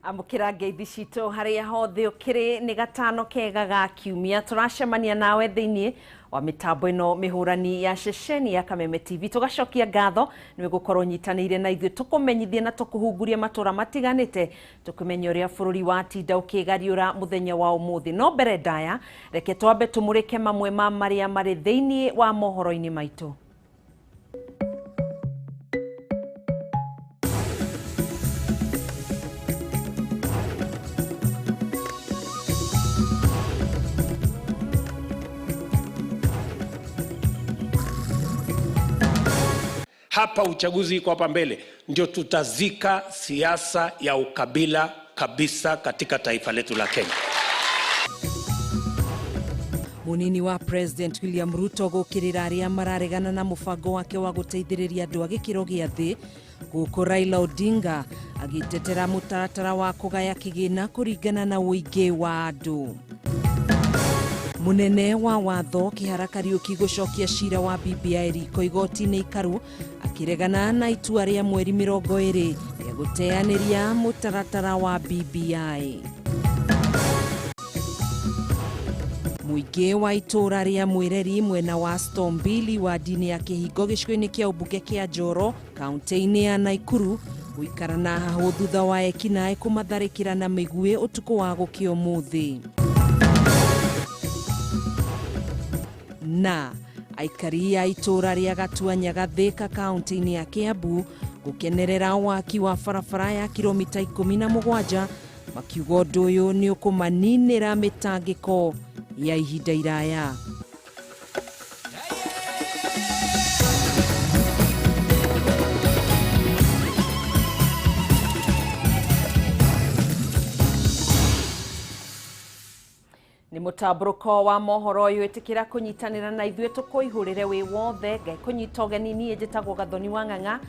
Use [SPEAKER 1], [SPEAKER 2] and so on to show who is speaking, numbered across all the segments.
[SPEAKER 1] Amũkĩra ngeithi citũ harĩa hothe ũkĩrĩ nĩ gatano kega ga kiumia tũracemania nawe thĩinĩ wa mĩtambo ĩno mĩhũrani ya ceceni ya Kameme TV. Tũgacokia ngatho nĩ gũkorwo nyitanĩire na ithuĩ tũkũmenyithie na tũkũhungurie matũra matiganĩte tũkĩmenya ũrĩa bũrũri watinda ũkĩgariũra mũthenya wa ũmũthĩ. No mbere ndaya reke twambe tũmũrĩke mamwe ma marĩa marĩ thĩinĩ wa mohoro-inĩ maitũ.
[SPEAKER 2] Hapa uchaguzi iko hapa mbele, ndio tutazika siasa ya ukabila kabisa katika taifa letu la Kenya.
[SPEAKER 1] Munini wa President William Ruto gũkĩrĩra arĩa mararegana na mũbango wake wa gũteithĩrĩria andũ a gĩkĩro gĩa thĩ gũkũ Raila Odinga agĩtetera mũtaratara wa kũgaya kĩgĩna kũringana na ũingĩ wa andũ. Munene wa watho Kĩhara Kariũki gũcokia cira wa BBI riko igoti-inĩ ikaru akĩregana na itua rĩa mweri 20 rĩa gũteanĩria mũtaratara wa BBI. Mũingĩ wa itũũra rĩa Mwĩreri mwena wa Stombili wadi-inĩ ya Kĩhingo gĩcigo-inĩ kĩa ũmbunge kĩa Njoro kaunti-inĩ ya Naikuru gũikara na hahũ thutha wa ekinaĩ kũmatharĩkĩra na mĩguĩ ũtukũ wa gũkĩa ũmũthĩ. Na aikari a itũũra rĩa Gatuanyaga Thĩka kaunti-inĩ ya Kiambu gũkenerera waki wa barabara ya kilomita 17 makiuga ũndũ ũyũ nĩ ũkũmaninĩra mĩtangĩko ya ihinda iraya. Nĩ mũtambũrũko wa mohoro ũyũ ĩtĩkĩra kũnyitanĩra na ithuĩ tũkũihũrĩre wĩ wothe ngekũnyita ũgeni niĩ njĩtagwo Gathoni wa Ng'ang'a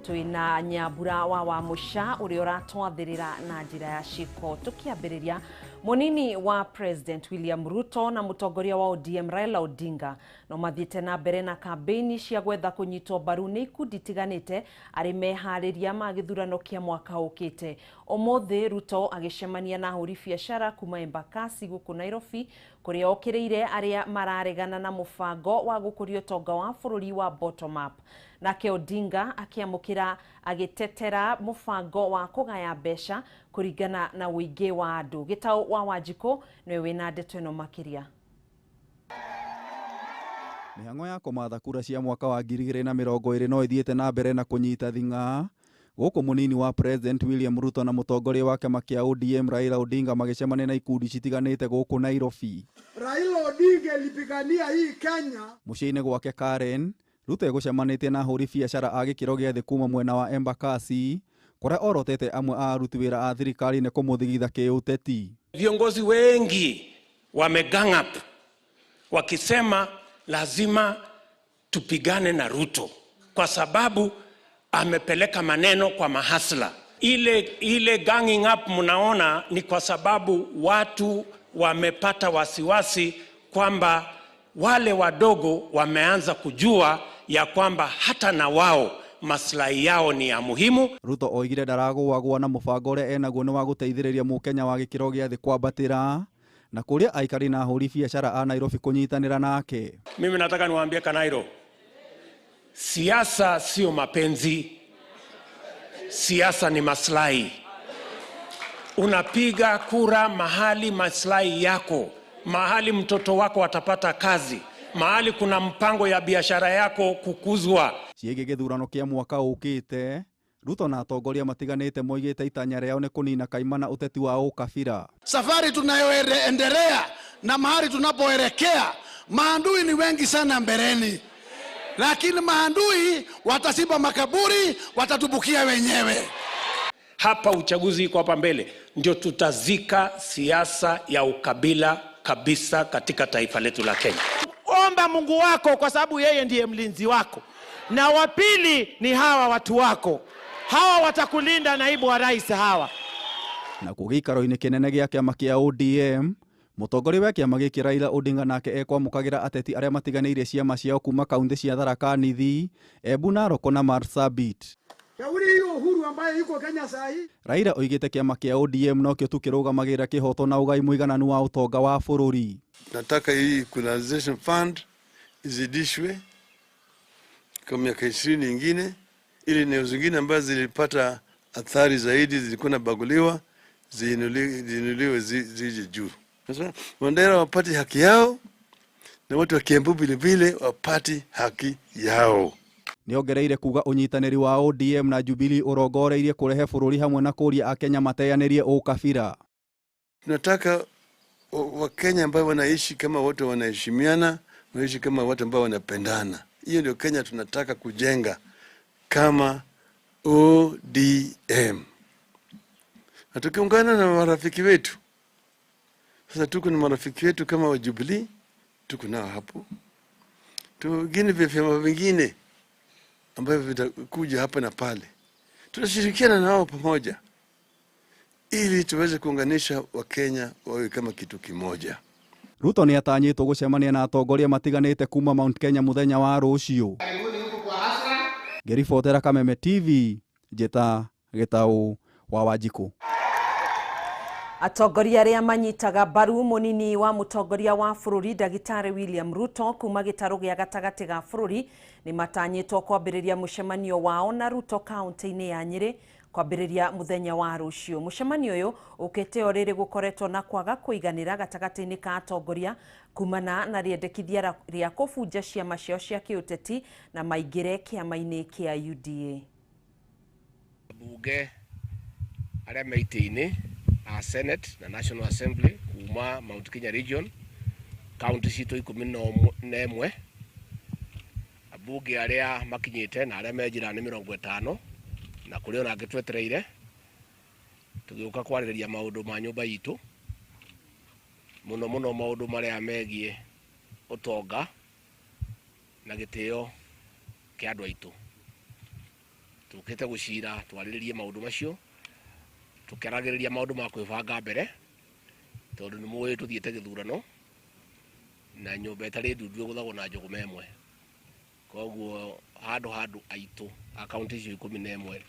[SPEAKER 1] twĩna Nyambura wa Wamũca ũrĩa ũratwathĩrĩra na njĩra ya ciĩko. Tũkĩambĩrĩria mũnini wa President William Ruto na mũtongoria wa ODM Raila Odinga no mathiĩte na mbere na kambĩini cia gwetha kũnyitwo mbaru nĩ ikundi itiganĩte arĩ meharĩria ma gĩthurano kĩa mwaka ũkĩte. Ũmũthĩ Ruto agĩcemania na ahũri biacara kuma Embakasi gũkũ Nairobi kũrĩa okĩrĩire arĩa mararegana na mũbango wa gũkũria ũtonga wa bũrũri wa bottom up. Nake Odinga akĩamũkĩra agĩtetera mũbango wa kũgaya mbeca kũringana na ũingĩ wa andũ. Gĩtaũ wa Wanjikũ nĩwe wĩna ndeto ĩno makĩria.
[SPEAKER 3] Mĩhang'o ya kũmatha kura cia mwaka wa 2020 no ĩthiĩte na mbere na kũnyita thing'a gũkũ mũnini wa President William Ruto na mũtongoria wa kĩama kĩa ODM Raila Odinga magĩcemania na ikundi citiganĩte gũkũ Nairobi.
[SPEAKER 4] Raila Odinga alipigania hii Kenya.
[SPEAKER 3] Mũciĩ-inĩ gwake Karen, Ruto egũcemanĩtie na ahũri biacara a gĩkĩro gĩa thĩ kuma mwena wa Embakasi kũrĩa orotete amwe a aruti wĩra a thirikari nĩ kũmũthigitha kĩũteti.
[SPEAKER 2] Viongozi wengi wame gang up wakisema lazima tupigane na Ruto kwa sababu amepeleka maneno kwa mahasla. Ile ganging up mnaona ni kwa sababu watu wamepata wasiwasi kwamba wale wadogo wameanza kujua ya kwamba hata na wao maslahi yao ni ya muhimu.
[SPEAKER 3] Ruto oigire ndaragũagũa na mũbango ũrĩa enaguo nĩ wa gũteithĩrĩria mũkenya wa gĩkĩro gĩa thĩ kwambatĩra na kũrĩa aikari na ahũri biacara a Nairobi kũnyitanĩra nake.
[SPEAKER 2] Mimi nataka niwaambie Kanairo, siasa sio mapenzi, siasa ni maslahi. Unapiga kura mahali maslahi yako, mahali mtoto wako atapata kazi, mahali kuna mpango ya biashara yako kukuzwa.
[SPEAKER 3] Ciĩgiĩ gĩthurano kĩa mwaka ũkĩte, Ruto na atongoria matiganĩte moigĩte itanya rĩao nĩ kũnina kaimana ũteti wa ũkabira.
[SPEAKER 4] Safari tunayoendelea na mahali tunapoelekea, maadui ni wengi sana mbeleni, lakini maadui watasiba makaburi, watatumbukia wenyewe.
[SPEAKER 2] Hapa uchaguzi iko hapa mbele, ndio tutazika siasa ya ukabila kabisa katika taifa letu la Kenya.
[SPEAKER 5] Omba Mungu wako kwa sababu yeye ndiye mlinzi wako, na wa pili ni hawa watu wako, hawa watakulinda, naibu wa rais hawa.
[SPEAKER 3] Na kũ gĩikaro-inĩ kĩnene gĩa kĩama kĩa ODM, mũtongoria wa kĩama gĩkĩ Raila Odinga nake ekwamũkagĩra ateti arĩa matiganĩirie ciama ciao kuma kaunti cia Tharaka Nithi, Embu, Narok na Marsabit.
[SPEAKER 6] Shauri hiyo Uhuru ambaye yuko Kenya saa hii.
[SPEAKER 3] Raila oigĩte kĩama kĩa ODM nokĩo tu kĩrũgamagĩrĩra kĩhoto na ũgai mũigananu wa ũtonga wa bũrũri.
[SPEAKER 7] Nataka hii equalization fund izidishwe kwa miaka 20 ingine, ili eneo zingine ambazo zilipata athari zaidi, zilikuwa nabaguliwa, ziinuliwe zije juu. Sasa Mandera wapate haki yao na watu wa Kiambu vile vile wapate haki yao.
[SPEAKER 3] Nĩongereire kuga ũnyitanĩri wa ODM na Jubilee ũrongoreirie kũrehe bũrũri hamwe na kũria akenya mateanĩrie ũkabira.
[SPEAKER 7] Tunataka Wakenya ambao wanaishi kama watu wanaheshimiana, wanaishi kama watu ambao wanapendana. Hiyo ndio Kenya tunataka kujenga kama ODM. Na tukiungana na marafiki wetu. Sasa tuko na marafiki wetu kama wa Jubilee, tuko nao hapo. Tungine vya vyama vingine ambavyo vitakuja hapa na pale. Tunashirikiana nao pamoja ili tuweze kuunganisha Wakenya wawe kama kitu kimoja.
[SPEAKER 3] Ruto nĩ atanyĩtwo gũcemania na atongoria matiganĩte kuma Mount Kenya mũthenya wa rũciũ. Ngĩribotera Kameme TV, njĩta Gĩtaũ wa Wanjikũ.
[SPEAKER 1] Atongoria arĩa manyitaga mbaru mũnini wa mũtongoria wa bũrũri ndagĩtarĩ William Ruto kuma gĩtarũ gĩa gatagatĩ ga bũrũri nĩ matanyĩtwo kwambĩrĩria mũcemanio wao na Ruto kaunti-inĩ ya Nyĩrĩ kwambĩrĩria mũthenya wa rũciũ. Mũcemanio ũyũ ũkĩte o rĩrĩ gũkoretwo na kwaga kũiganĩra gatagatĩ-inĩ ka atongoria kumana na rĩendekithia rĩa kũbunja ciama ciao cia kĩũteti na maingĩre kĩama-inĩ kĩa UDA.
[SPEAKER 8] Bunge arĩa me itĩ-inĩ a Senate na National Assembly kuma Mount Kenya Region kaunti citũ 11 abunge arĩa makinyĩte na arĩa me njĩra nĩ 50 na kũrĩ ona angĩ twetereire tũgĩũka kwarĩrĩria maũndũ ma nyũmba itũ mũno mũno maũndũ marĩa megiĩ ũtonga na gĩtĩo kĩa andũ aitũ. Tũkĩte gũcira twarĩrĩrie maũndũ macio tũkĩaragĩrĩria maũndũ ma kwĩbanga mbere tondũ nĩ mũĩ tũthiĩte gĩthurano na nyũmba ĩtarĩ ndundu ĩgũthagwo na njũgũma ĩmwe. Koguo handũ handũ aitũ a kaunti icio 11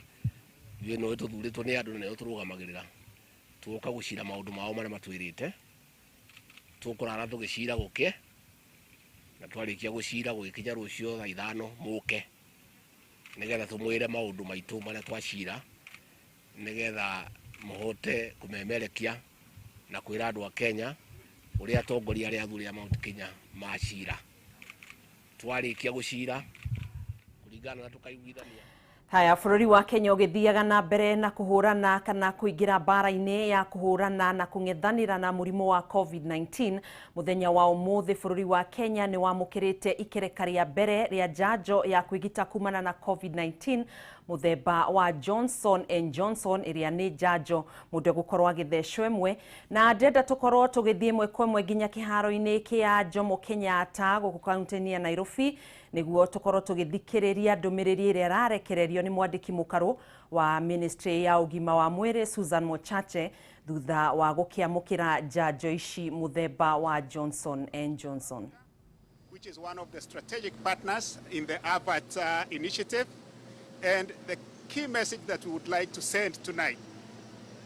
[SPEAKER 8] ithuĩ no tũthurĩtwo nĩ andũ na nĩo tũrũgamagĩrĩra tũgoka gũcira maũndũ mao marĩa matwĩrĩte. Tũkũrara tũgĩcira gũkĩe na twarĩkia gũcira gũgĩkinya rũciũ thaa 5 mũke nĩgetha tũmwĩre maũndũ maitũ marĩa twacira nĩgetha mũhote kũmemerekia na kwĩra andũ a Kenya ũrĩa atongoria arĩa athuri a Mount Kenya macira. Twarĩkia gũcira kũringana na tũkaiguithania.
[SPEAKER 1] Haya, bũrũri wa Kenya ũgĩthiaga na mbere na kũhũrana kana kũingĩra mbara-inĩ ya kũhũrana na kũng'ethanĩra na mũrimũ wa COVID-19. Mũthenya wa ũmũthĩ bũrũri wa Kenya nĩ wamũkĩrĩte ikereka rĩa mbere rĩa njanjo ya kwĩgita kumana na COVID-19 mũthemba wa Johnson and Johnson ĩrĩa nĩ njanjo mũndũ egũkorwo agĩthecwo ĩmwe. Na ndĩrenda tũkorwo tũgĩthiĩ ĩmwe kwa ĩmwe nginya kĩharo-inĩ kĩa Jomo Kenyatta gũkũ kaunti-inĩ ya Nairobi nĩguo tũkorwo tũgĩthikĩrĩria ndũmĩrĩri ĩrĩa ĩrarekererio nĩ mwandĩki mũkarũ wa Ministry ya ũgima wa mwĩrĩ Susan Mochache thutha wa gũkĩamũkĩra njanjo ici mũthemba wa Johnson and Johnson,
[SPEAKER 9] which is one of the strategic partners in the AVAT initiative. And the key message that we would like to send tonight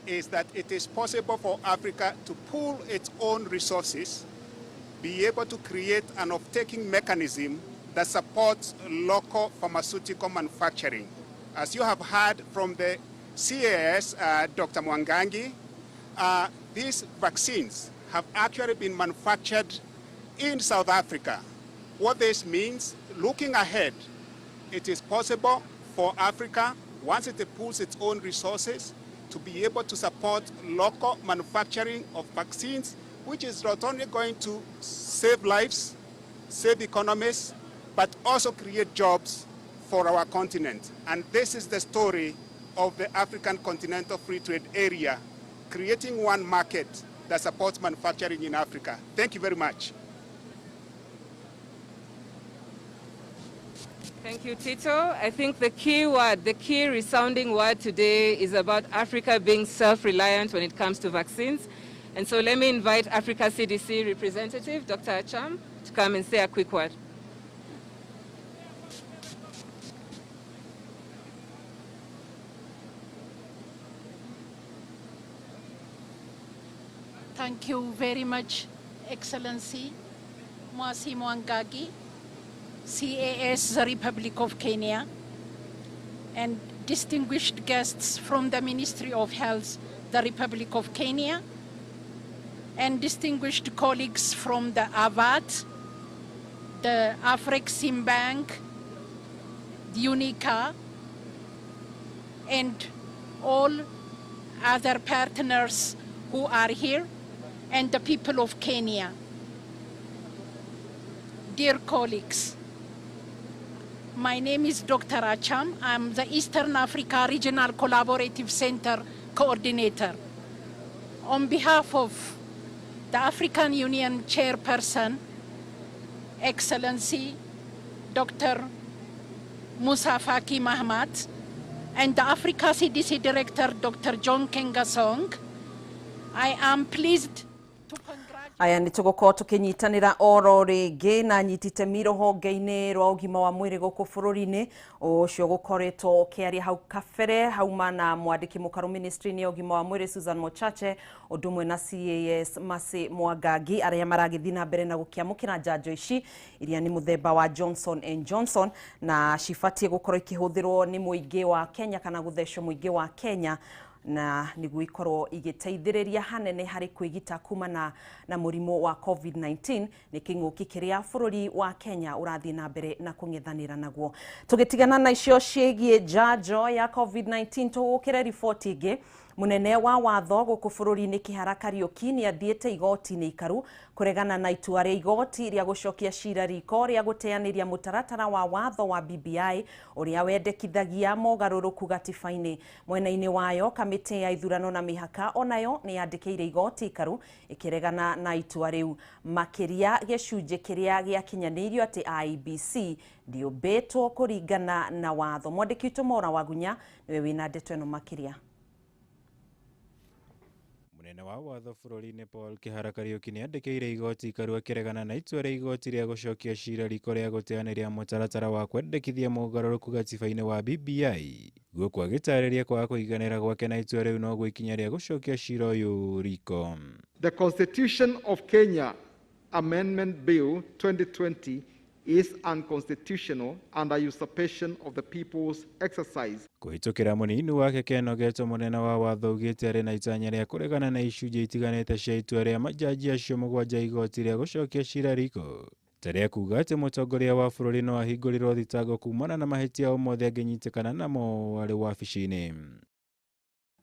[SPEAKER 9] is that it is possible for Africa to pool its own resources, be able to create an off-taking mechanism that supports local pharmaceutical manufacturing. As you have heard from the CAS, Dr. Mwangangi, these vaccines have actually been manufactured in South Africa. What this means, looking ahead, it is possible for Africa, once it pools its own resources, to be able to support local manufacturing of vaccines, which is not only going to save lives, save economies, but also create jobs for our continent. And this is the story of the African Continental Free Trade Area, creating one market that supports manufacturing in Africa. Thank you very much.
[SPEAKER 10] Thank you, Tito. I think the key word, the key resounding word today is about Africa being self-reliant when it comes to vaccines. And so let me invite Africa CDC representative, Dr. Acham, to come and say a quick word.
[SPEAKER 11] Thank you very much, Excellency Mwasi Mwangangi, CAS, the Republic of Kenya, and distinguished guests from the Ministry of Health, the Republic of Kenya, and distinguished colleagues from the AVAT, the Afreximbank, UNICA, and all other partners who are here, and the people of Kenya. Dear colleagues, my name is Dr. Acham. I'm the Eastern Africa Regional Collaborative Center Coordinator. On behalf of the African Union Chairperson, Excellency Dr. Moussa Faki Mahamat, and the Africa CDC Director, Dr. John Nkengasong, I am pleased.
[SPEAKER 1] Aya nĩ tũgũkorwo tũkĩnyitanĩra oro rĩngĩ na nyitite rũhonge-inĩ rwa ũgima wa mwĩrĩ gũkũ bũrũri-inĩ ũcio gũkoretwo ũkĩaria hau kabere hauma na mwandĩki mũkaru ministry-inĩ ya ũgima wa mwĩrĩ Susan Mochache ũndũ ũmwe na CAS Mercy Mwangangi arĩa maragĩthiĩ na mbere na gũkĩamũkĩra njanjo ici iria nĩ mũthemba wa Johnson and Johnson na cibatiĩ gũkorwo ikĩhũthĩrwo nĩ mũingĩ wa Kenya kana gũthecwo mũingĩ wa Kenya na niguo ikorwo igĩteithĩrĩria hanene harĩ kwĩgita kumana na mũrimũ wa COVID-19 nĩ kĩng'ũki kĩrĩa bũrũri wa Kenya ũrathiĩ na mbere na kũng'ethanĩra naguo. Tũgĩtigana na icio ciĩgiĩ njanjo ya COVID-19 tũgũkĩre riboti ĩngĩ. Munene wa watho gũkũ bũrũri-inĩ Kĩhara Kariũki nĩ athiĩte igoti-inĩ ikaru kũregana na itua rĩa igoti rĩa gũcokia cira riko rĩa gũteanĩria mũtaratara wa watho wa BBI ũrĩa wendekithagia mogarũrũku gatiba-inĩ. Mwena-inĩ wayo kamĩtĩ ya ithurano na mĩhaka onayo nĩ yandĩkĩire igoti ikaru ĩkĩregana na itua rĩu, makĩria gĩcunjĩ kĩrĩa gĩakinyanĩirio atĩ IEBC ndĩũmbĩtwo kũringana na watho. Mwandĩki witũ Mora Wagunya nĩwe wĩna ndeto ĩno makĩria.
[SPEAKER 12] Munene wa watho bũrũri-inĩ Paul Kĩhara Kariũki nĩandĩkĩire igoti ikaru akĩregana na itua rĩa igoti rĩa gũcokia cira riko rĩa gũteanĩria mũtaratara wa kwendekithia mogarũrũku gatiba-inĩ wa BBI gũkũ agĩtarĩria kwaga kũiganĩra gwake na itua rĩu noguo ikinya rĩa gũcokia cira ũyũ riko.
[SPEAKER 13] The Constitution of Kenya Amendment Bill 2020 is unconstitutional and a usurpation of the people's exercise.
[SPEAKER 12] Kũhĩtũkĩra mũnini wake Ken Ogeto mũnene wa watho ugĩte arĩ na itanya rĩa kũregana na icunjĩ itiganĩte cia itua rĩa majaji acio mũgwanja igoti rĩa gũcokia cira riko ta rĩa kuga atĩ mũtongoria wa bũrũri no ahingũrĩrwo thitango kumana na mahĩtia o mothe angĩnyitĩkana namo arĩ wabici-inĩ.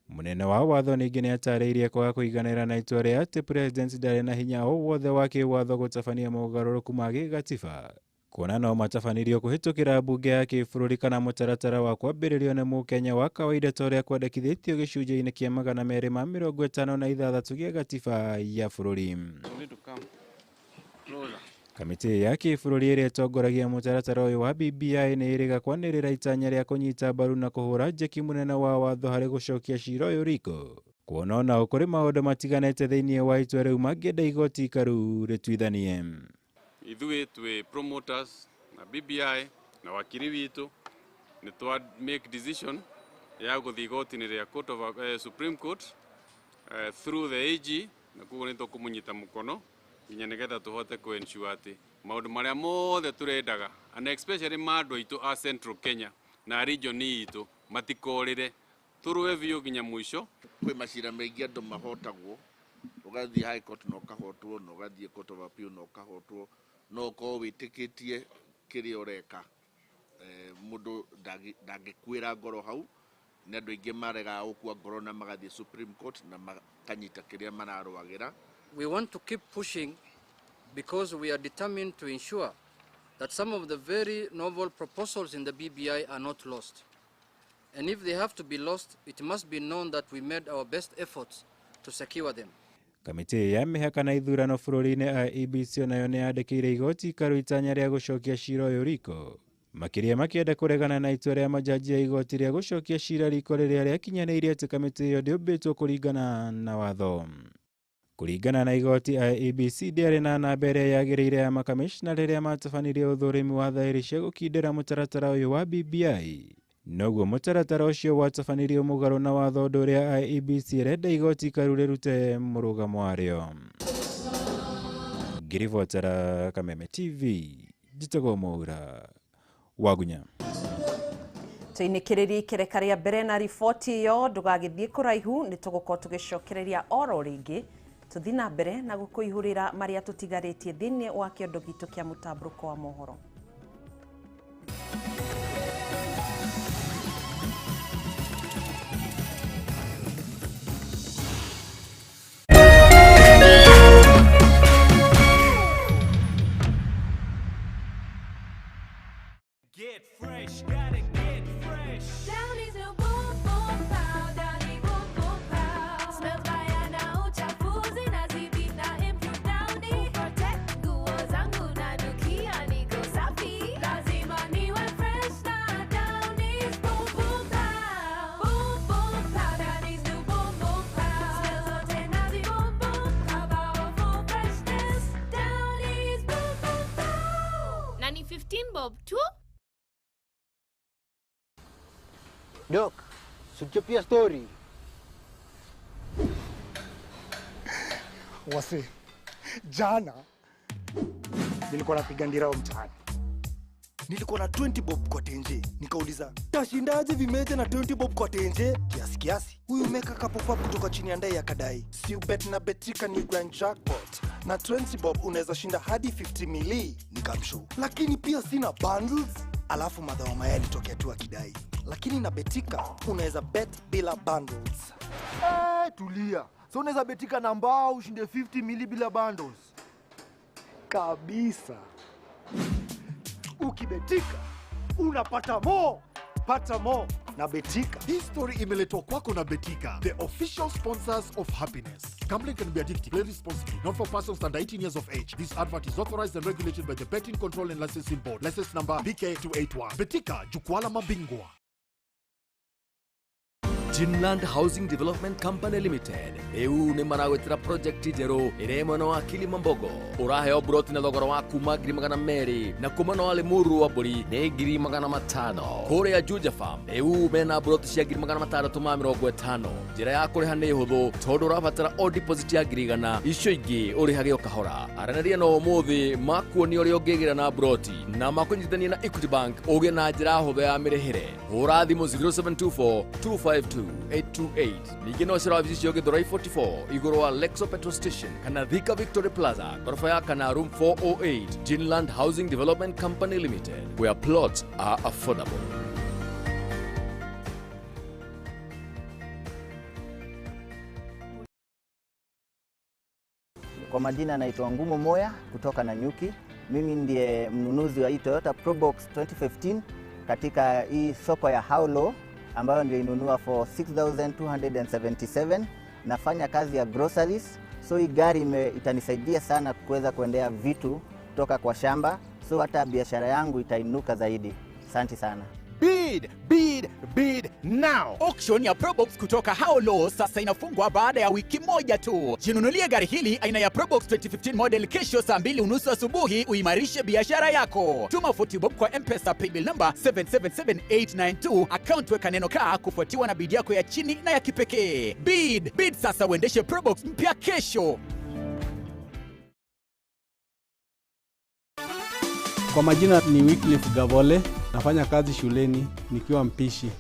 [SPEAKER 12] Munene wa watho ningĩ nĩatarĩirie kwaga kũiganĩra na itua rĩa atĩ president ndarĩ na hinya o wothe wa kĩwatho gũtabania mogarũrũku ma gĩgatiba kuona no matabanirio kũhĩtũkĩra mbunge ya kĩbũrũri kana mũtaratara wa kwambĩrĩrio nĩ mũkenya wa kawaida ta ũrĩa kwendekithĩtio gĩcunjĩ-inĩ kĩa 256 gĩa gatiba ya bũrũri. Kamĩtĩ ya kĩbũrũri ĩrĩa ĩtongoragia mũtaratara ũyũ wa BBI nĩ ĩrĩga kwanĩrĩra itanya rĩa kũnyita mbaru na kũhũra njeki mũnene wa watho harĩ gũcokia cira ũyũ riko kuona ona kũrĩ maũndũ matiganĩte thĩinĩ wa itua rĩu mangĩenda igoti ikaru rĩtuithanie.
[SPEAKER 14] Ithuĩ twĩ promoters na BBI na wakiri witũ nĩ twa make decision ya gũthiĩ igoti-inĩ rĩa Court of Supreme Court through the AG na koguo nĩ tũkũmũnyita mũkono nginya nĩgetha tũhote kũ ensure atĩ maũndũ marĩa mothe tũrendaga and especially ma andũ aitũ a Central Kenya na region itũ matikorĩre tũrũe biũ nginya mũico.
[SPEAKER 15] Kwĩ macira maingĩ andũ mahotagwo, ũgathiĩ High Court na ũkahotwo, na ũgathiĩ Court of Appeal na ũkahotwo, no ũkorwo wĩtĩkĩtie kĩrĩa ũreka. Mũndũ ndangĩkuĩra ngoro hau, nĩ andũ aingĩ maregaga gũkua ngoro na magathiĩ Supreme Court na makanyita kĩrĩa mararũagĩra.
[SPEAKER 16] We want to keep pushing because we are determined to ensure that some of the very novel proposals in the BBI are not lost. And if they have to be lost, it must be known that we made our best efforts to secure them.
[SPEAKER 12] Kamĩtĩ ya mĩhaka na ithurano bũrũri-inĩ IEBC onayo nĩ yandĩkĩire igoti ikaru itanya rĩa gũcokia cira ũyũ riko makĩria makĩenda kũregana na itua rĩa majaji ya igoti rĩa gũcokia cira riko rĩrĩa rĩakinyanĩirie atĩ kamĩtĩ ĩyo ndĩũmbĩtwo kũringana na watho. Kũringana na igoti IEBC ndĩarĩ na namba ĩrĩa yagĩrĩire ya makamishna rĩrĩa matabanirie ũthũrimi wa thaĩri cia gũkindĩra mũtaratara ũyũ wa BBI Noguo mũtaratara ũcio watabanirio mũgarũ na watho ũndũ ũrĩa IEBC ĩrenda igoti ikaru rĩrute mũrũgamo warĩo. Ngĩribotera Kameme TV, njĩtagwo Mwaura Wagunya.
[SPEAKER 1] Tũinĩkĩrĩrie ikereka rĩa mbere na riboti ĩyo, ndũgagĩthiĩ kũraihu, nĩ tũgũkorwo tũgĩcokereria oro rĩngĩ tũthiĩ na mbere na gũkũihũrĩra marĩa tũtigarĩtie thĩinĩ wa kĩondo gitũ kĩa mũtambũrũko wa mohoro.
[SPEAKER 17] Get fresh, gotta get fresh.
[SPEAKER 18] Downy's new boom boom pow, Downy boom boom pow. Smells baya na uchafuzi na zibi na improve Downy. Protect nguo zangu na nukia niko safi. Lazima niwe fresh na Downy's boom boom pow. Boom boom pow, Downy's new boom boom pow. Smells zote nazi boom boom pow, powerful freshness. Downy's boom boom pow.
[SPEAKER 19] Na ni 15 bob tu.
[SPEAKER 20] Doc, sichopia story.
[SPEAKER 6] Wase, jana nilikuwa napiga ndirao mtaani.
[SPEAKER 21] Nilikuwa na 20 bob kwa tenje, nikauliza tashindaje vimeja na 20 bob kwa tenje? Kiasi kiasi. Huyu meka kapop up kutoka chini ya ndai akadai, si ubet na betika ni grand jackpot. Na 20 bob unaweza shinda hadi 50 mili. Nikamshow. Lakini pia sina bundles. Alafu madhao maya alitokea tu akidai, lakini na betika unaweza bet bila bundles.
[SPEAKER 22] Tulia. So unaweza betika na mbao ushinde 50 mili bila bundles.
[SPEAKER 6] Kabisa. Ukibetika unapata mo, pata mo na Betika.
[SPEAKER 23] Hii story imeletwa kwako na Betika, the official sponsors of happiness. Gambling can be addictive. Play responsibly. Not for persons under 18 years of age. This advert is authorized and regulated by the Betting Control and Licensing Board. License number BK281. Betika, jukwaa la mabingwa.
[SPEAKER 24] Jinland Housing Development Company Limited riu nĩ maragwĩtĩra project njerũ ĩrĩa mwena wa Kilimambogo. Ũraheo broti na thogora wa kuma 200,000 na kuma mwena wa Limuru wa mbũri nĩ 500,000. Kũrĩa Juja Farm riu mena broti cia 650,000. Njĩra ya kũrĩha nĩ hũthũ tondũ ũrabatara o deposit ya 100,000, icio ingĩ ũrĩhage o kahora. Aranĩria no ũmũthĩ makuonia ũrĩa ũngĩgĩra na broti na makũnyitithanie na Equity Bank ũgĩe na njĩra hũthũ ya mĩrĩhĩre. Hũra thimũ 0724 252 828. Ningĩ no ũcere wabici cio Githurai 44 igũrũ wa Lexo Petrol Station kana Thika Victory Plaza ghorofa ya kana room 408. Jinland Housing Development Company Limited, where plots are affordable.
[SPEAKER 25] Kwa majina naitwa Ngumo Moya kutoka Nanyuki. Mimi ndiye mnunuzi wa hii Toyota Probox 2015 katika hii soko ya Haulo ambayo nilinunua for 6,277. Nafanya kazi ya groceries, so hii gari itanisaidia sana kuweza kuendea vitu kutoka kwa shamba, so hata biashara yangu itainuka zaidi. Asante sana.
[SPEAKER 26] Bid, bid, bid now. Auction ya Probox kutoka Haulo sasa inafungwa baada ya wiki moja tu. Jinunulie gari hili aina ya Probox 2015 model kesho saa 2:30 asubuhi uimarishe biashara yako. Tuma 40 bob kwa M-Pesa paybill number 777892, account weka neno kaa kufuatiwa na bid yako ya chini na ya kipekee. Bid, bid sasa uendeshe Probox mpya kesho.
[SPEAKER 27] Kwa majina ni Wycliffe Gavole, nafanya kazi shuleni nikiwa mpishi.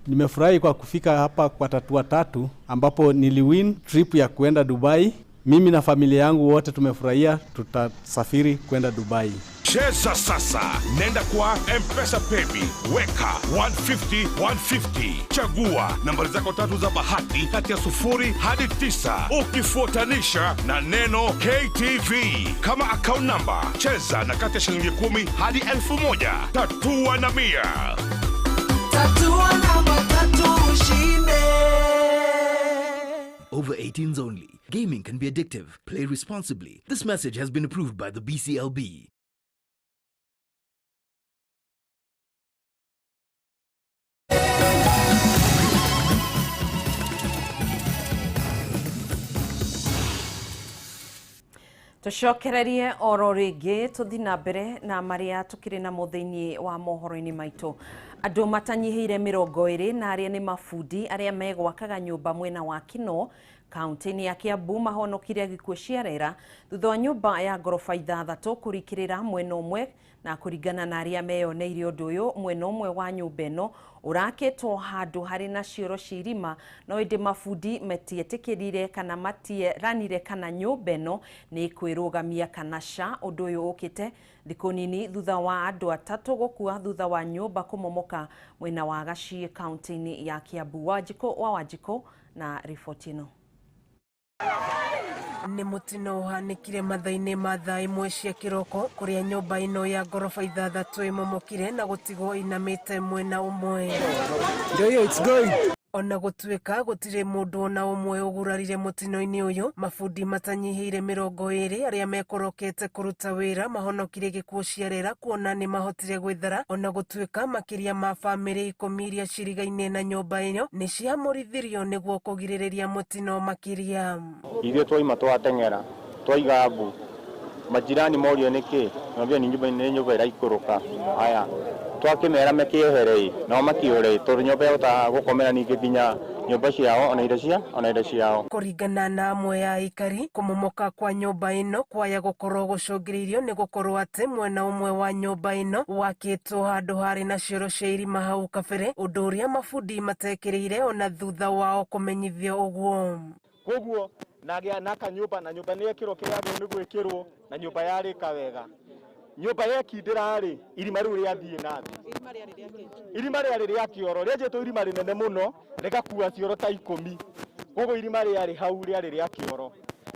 [SPEAKER 27] Nimefurahi kwa kufika hapa kwa Tatua Tatu ambapo niliwin trip ya kuenda Dubai. Mimi na familia yangu wote tumefurahia, tutasafiri kwenda Dubai.
[SPEAKER 28] Cheza sasa, nenda kwa M-Pesa Paybill, weka 150 150, chagua nambari zako tatu za bahati kati ya 0 hadi 9, ukifuatanisha na neno KTV kama account number. Cheza na kati ya shilingi 10 hadi 1,000. Tatua na 100.
[SPEAKER 29] Tatua namba tatu ushinde.
[SPEAKER 30] Over 18s only. Gaming can be addictive. Play responsibly. This message has been approved by the BCLB.
[SPEAKER 1] Tucokererie oro rĩngĩ tũthi na mbere na marĩa tũkĩrĩ namo thĩinĩ wa mohoro-inĩ maitũ. Andũ matanyihĩire 20 na arĩa nĩ mabundi arĩa megwakaga nyũmba mwena wa Kinoo kaunti-inĩ ya Kiambu mahonokire gĩkuũ cia rera thutha wa nyũmba ya ngoroba 6 kũrikĩrĩra mwena ũmwe. Na kũringana na arĩa meyoneire ũndũ ũyũ, mwena ũmwe wa nyũmba ĩno ũrakĩtwo handũ harĩ na cioro cia irima, no ĩndĩ mabundi matietĩkĩrire kana matieranire kana nyũmba ĩno nĩ ĩkwĩrũgamia kana ca. Ũndũ ũyũ ũkĩte thikũ nini thutha wa andũ 3 gũkua thutha wa nyũmba kũmomoka mwena wa Gachie kaunti-inĩ ya Kiambu. Wanjikũ wa Wanjikũ na riboti ĩno.
[SPEAKER 2] Nĩ mũtino ũhanĩkire mathaa-inĩ ma thaa 1 cia kĩroko kũrĩa nyũmba ĩno ya ngoroba 6 ĩmomokire na gũtigwo inamĩte mwena ũmwe. Ona gũtuĩka gũtirĩ mũndũ ona ũmwe ũgurarire mũtino-inĩ ũyũ, mabundi matanyihĩire 20 arĩa mekorokete kũruta wĩra mahonokire gĩkuũ cia rera kuona nĩ mahotire gwĩthara, ona gũtuĩka makĩria ma bamĩrĩ 10 iria cirigainie na nyũmba ĩyo nĩ ciamũrithirio nĩguo kũgirĩrĩria mũtino makĩria.
[SPEAKER 3] Ithuĩ twaima twateng'era twaiga mbu, majirani morio nĩkĩ, nambia nĩ nyũmba ĩraikũrũka. Haya twakĩmera mekĩehere nao makĩũre tondũ nyũmba yahotaga gũkomera ningĩ nginya nyũmba ciao ona indo ciao.
[SPEAKER 2] Kũringana na amwe ya aikari, kũmomoka kwa nyũmba ĩno kwaya gũkorwo gũcũngĩrĩirio nĩ gũkorwo atĩ mwena ũmwe wa nyũmba ĩno wakĩtwo handũ harĩ na cioro cia irima hau kabere, ũndũ ũrĩa mabundi matekĩrĩire ona thutha wao kũmenyithio ũguo.
[SPEAKER 4] Koguo nagĩa naka nyũmba na nyũmba nĩ yekĩrwo kĩrĩa yagĩrĩirwo nĩ gwĩkĩrwo na nyũmba yarĩka wega. Nyũmba yekindĩra rĩ, irima rĩu rĩathiĩ na thĩ. Irima rĩarĩ rĩa kĩoro, rĩenjetwo irima rĩnene mũno rĩgakua cioro ta 10. Koguo irima rĩarĩ hau rĩarĩ rĩa kĩoro